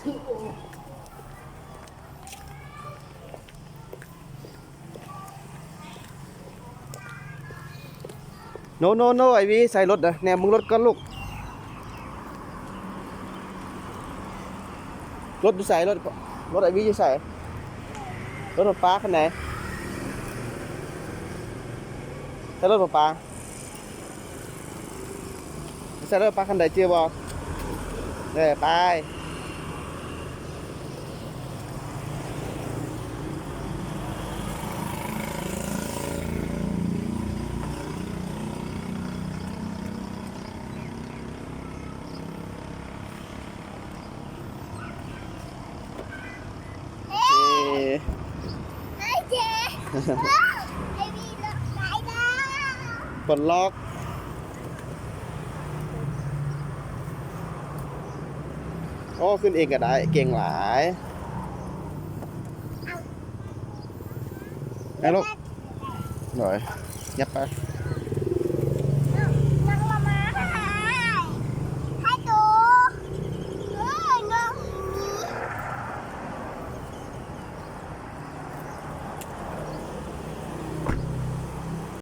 ໂນ ໂນ ໂນ ໄອວີ ໃສ່ລົດນະ ແນມເບິ່ງລົດກ່ອນລູກ. ລົດຢູ່ໃສ? ລົດ ລົດໄອວີຢູ່ໃສ? ລົດປ້າຄັນໃດ? ໃສ່ລົດປ້າ ໃສ່ລົດປ້າຄັນໃດ ຈື່ບໍ່? ເອີ ໄປ. ປະລັອກ. ໂອ້ ຂຶ້ນເອງກໍໄດ້ ເກັ່ງຫຼາຍ. ໄປລູກ. ໂດຍ ຫຍັບໄປ.